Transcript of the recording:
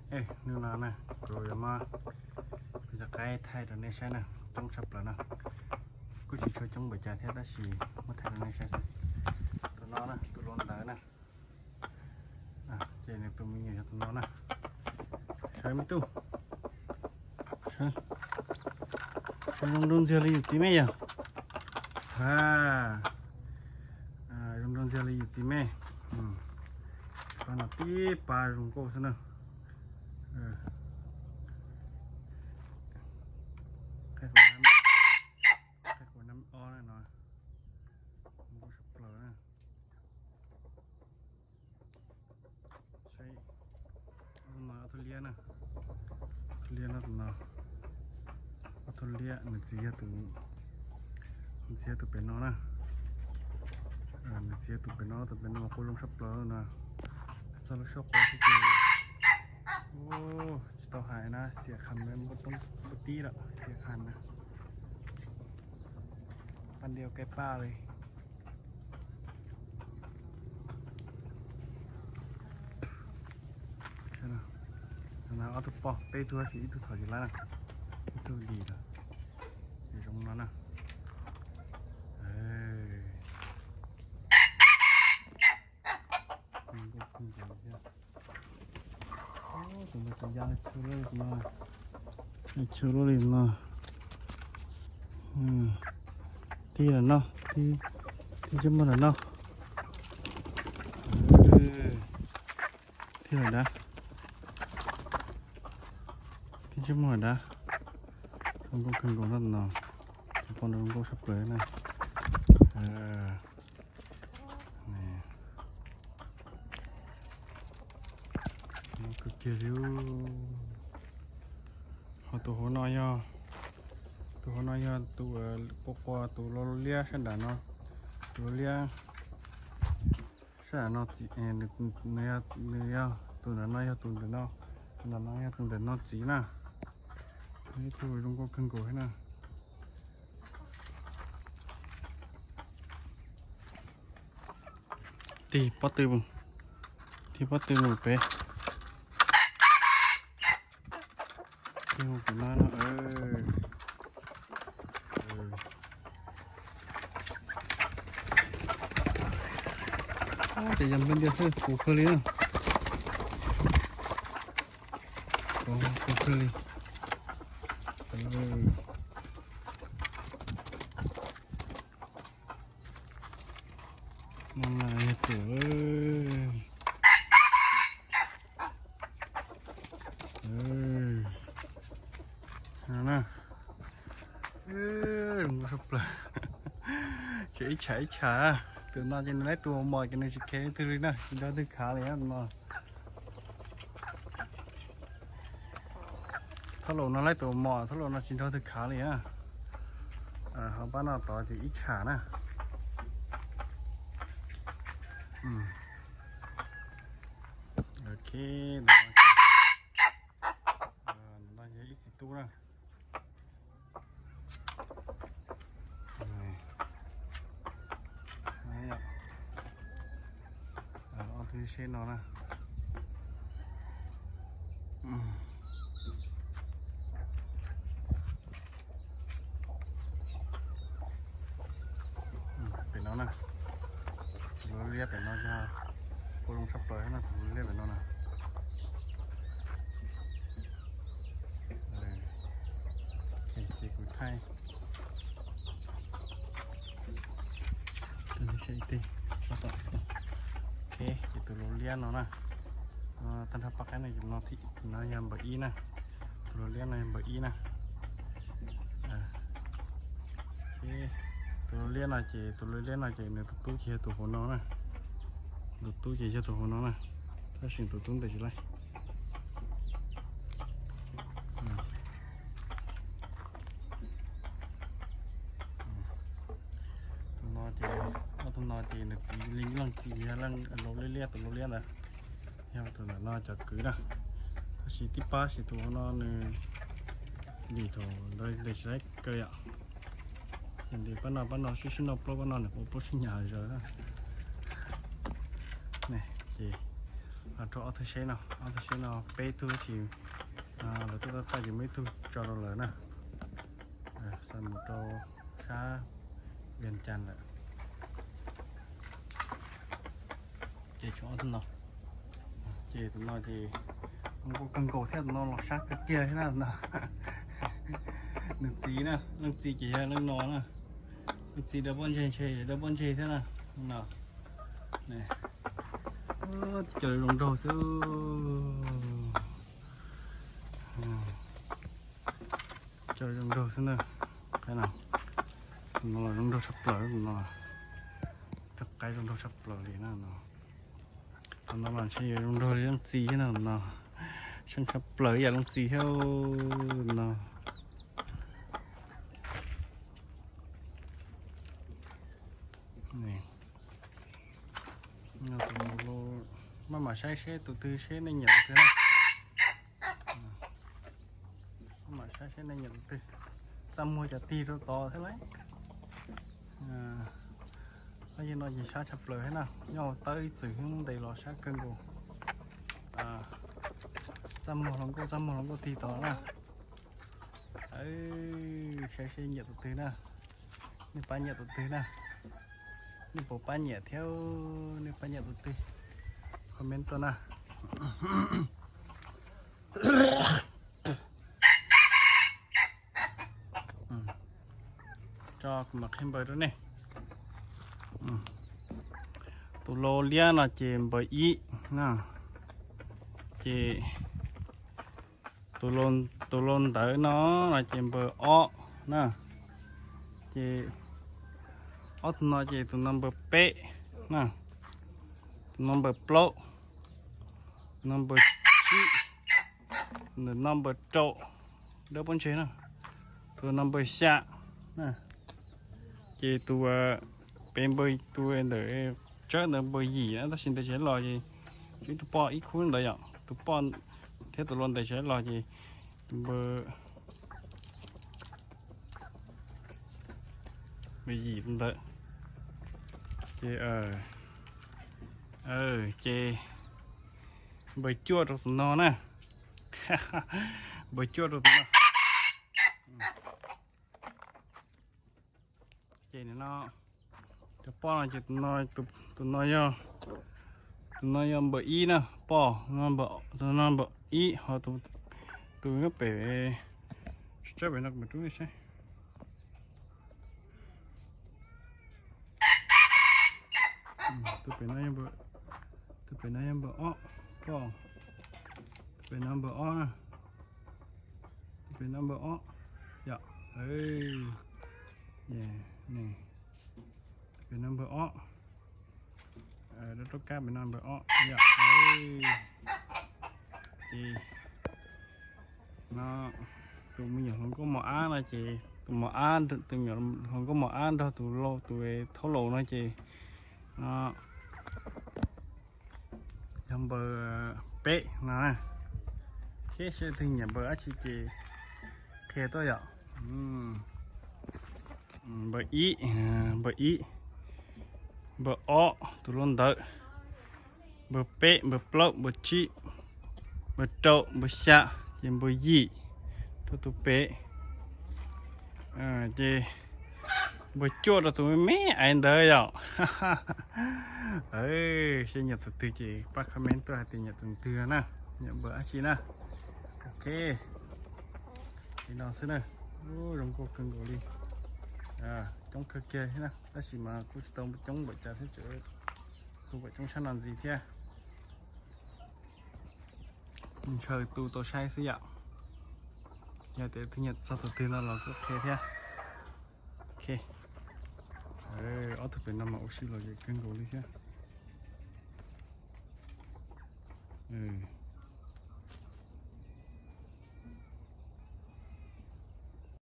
Hnub no na, kuv yuav muab cov qaib thaij rau nej saib na, coob tshaj plaws na. Kuj tsis tshua coob npaum cas thiab tab sis muab thaij rau nej saib xwb. Tus no na, tus hluas ntawd na. Ces nws tus me nyuam yog tus no na. Sawv me tub. Sawv zoo nrau ntxiag li yus txiv me yog. Ha, zoo nrau ntxiag li yus txiv me. Pab no tib pab zoo nkauj xwb na. Qaib qus nab ob na no, zoo nkauj tshaj plaws na. Saib, ob tug liab na, ob tug liab no, ob tug liab nws txiv yog tus, nws txiv yog tus pem no na. Nws txiv yog tus pem no, tus pem no quaj zoo tshaj plaws no. Txog lub suab qua xwb ces, tsis tau hais na, xiam khas npua tib lawm, xiam khas na. Paj ntiav kaij paj li. Ob tug poj, peb tug tab sis ib tug txhom tsis laib na, ib tug dim lawm, zoo no na. Tus no tseem ya li tsw luaj li no. Tsw luaj li no. Tib lam no, tib ntsej muag lam no. Tib lam dav, tib ntsej muag lam dav. Zoo nkauj kawg nkaus no no. Tus poj no zoo nkauj tshaj plaws na. Kawg kiag li. Ho tus hauv no yog, tus hauv no yog tus qua qua tus liab sab nram no, tus liab sab nram no, nws yog tus nram no yog tus ntawm no, tus nram no yog tus ntawm no txiv na. Ib tug zoo nkauj kawg nkaus thiab na. Tig pob tw, tig pob tw mus pem. Tig mus pem no no. Ces yog nplooj ntiaj teb puv kawg li na. Puv kawg li. No mas yog tus, no na, zoo nkauj tshaj plaws. Ces ib tsham ib tsham, tus no ces nws laib tus mos ces nws tsis khev leej twg li na, tsis nrog leej twg khav li no. Thab laus no laib tus mos, thab laus no tsis nrog leej twg khav li na. Ho pab no tod ces ib tsham na. Ok, no yog ib txiv tub na. Ob tug seb no na. Pem no na, tus liab pem no yog, quaj zoo tshaj plaws thiab no, tus liab pem no na. Ces kuv thaij, ces tus liab no na, tag nrho pab qaib no, no yog npawb ib na, tus liab no yog npawb ib na. Tus liab no ces, tus liab no ces nws tus tub ces yog tus hauv no na, tus tub ces yog tus hauv no na, tab sis tus tub ntes tsis laib. Tus no ces, ob tug no ces nws txiv li leej txiv yog leej laus liab liab, tus laus liab ntawd yog tus ntawm no cov kwv na. Tab sis tib pab sis tus no nws dim thaum ntawd ntes tsis laib kawg yom. Ces ntes pab no, pab no sib sib noj plaub, pab no nws ua plaub sib nyas zaws na. Ces Los rau ob tug seb no, ob tug seb no peb tug ces lawv tuaj tab tab ces muaj ib tug tso rau lawm na. Xa mus rau sab Vias Cas lawm. Ces tshuav ob tug no. Ces tus no ces zoo nkauj kawg nkaus thiab, tus no los sab kawg kiag thiab na no. Nws txiv na, leej txiv ces yog leej no na. Leej txiv dawb pob ntseg ntshe dawb pob ntseg thiab na. No. Cov zoo nraug xwb. Cov zoo nraug xwb na. Tus no los zoo nraug tshaj plaws, tus no cov qaib zoo nraug tshaj plaws li na no. Tus no mas ntshe yuav zoo nraug li leej txiv thiab no no. Seej tshaj plaws ib yam leej txiv thiab no. Maj mam saib seb tus twg seb nej nyiam tus twg na. Maj mam saib seb nej nyiam tus twg. Txaj muag cas tig rau tod thiab lauj. Ob yawg no ces sab tshaj plaws thiab na, nyob tawb ib txwm hnub ntev los sab kawg nkaus. Txaj muag hluas nkauj, txaj muag hluas nkauj tig tod na. Saib seb nyiam tus twg na. Nej pab nyiam tus twg na? Nej puas pab nyiam thiab? Nej pab nyiam tus twg? Comment tuaj na. Tso kuv mam qhia npawb rau nej. Tus lau liab no ces npawb ib na, ces tus lau ntawd no no ces npawb ob na, ces ob tug no ces tus no npawb peb na, tus no npawb plaub, tus no npawb tsib, tus no npawb rau, dawb pob ntseg na, tus no npawb xya na. Ces tus peb npawb, tus ntawm tsawb ntawd npawb yim na, tab sis ntes tsis los ces tshuav ib tug poj ib khub ntawd yom, tus poj thiab tus lau ntes tsis los ces tus npawb npawb yim ntawd. Ces, ces npawb cuaj rau tus no na. Npawb cuaj rau tus no. Ces no cov poj no ces tus no yog, tus no yog npawb ib na, poj, tus no npawb ib, ho tus nyob pem tsawb pem no kuv mam rub nej saib. Tus pem no yog npawb, tus pem no yog npawb ob, poj, tus pem no npawb ob na, tus pem no npawb ob, yom, tus pem no npawb ob, rau rau kab pem no npawb ob, yom. Ces no tus me nyuam hluas nkauj mos ab no ces tus mos ab, tus me nyuam hluas nkauj mos ab nrog tus lau, tus thaub laus no ces no yog npawb peb no. Thiab seb leej twg nyiam npawb dab tsi ces qhia tuaj yom. Npawb ib, npawb ib, npawb ob tus lau ntawd, npawb peb, npawb plaub, npawb tsib, npawb rau, npawb xya, ces npawb yim rau tus pem. Ces npawb cuaj rau tus me me aiv ntawd yom. Seb nyiam tus twg ces pab comment tuaj hais tias nyiam tus twg na, nyiam npawb dab tsi na. Ok, li no xwb na. Zoo nkauj kawg nkaus li. Coob kawg kiag thiab na, tab sis mas kuj tsis tau coob npaum cas thiab, tseem tu kom coob tshaj no ntxiv thiab. Ntshaw tu tau saib xwb yom. Yog tias leej twg nyiam txog tus twg no los kuj qhia thiab. Ok, ob tug pem no mas ua si los yeej kawg nkaus li thiab.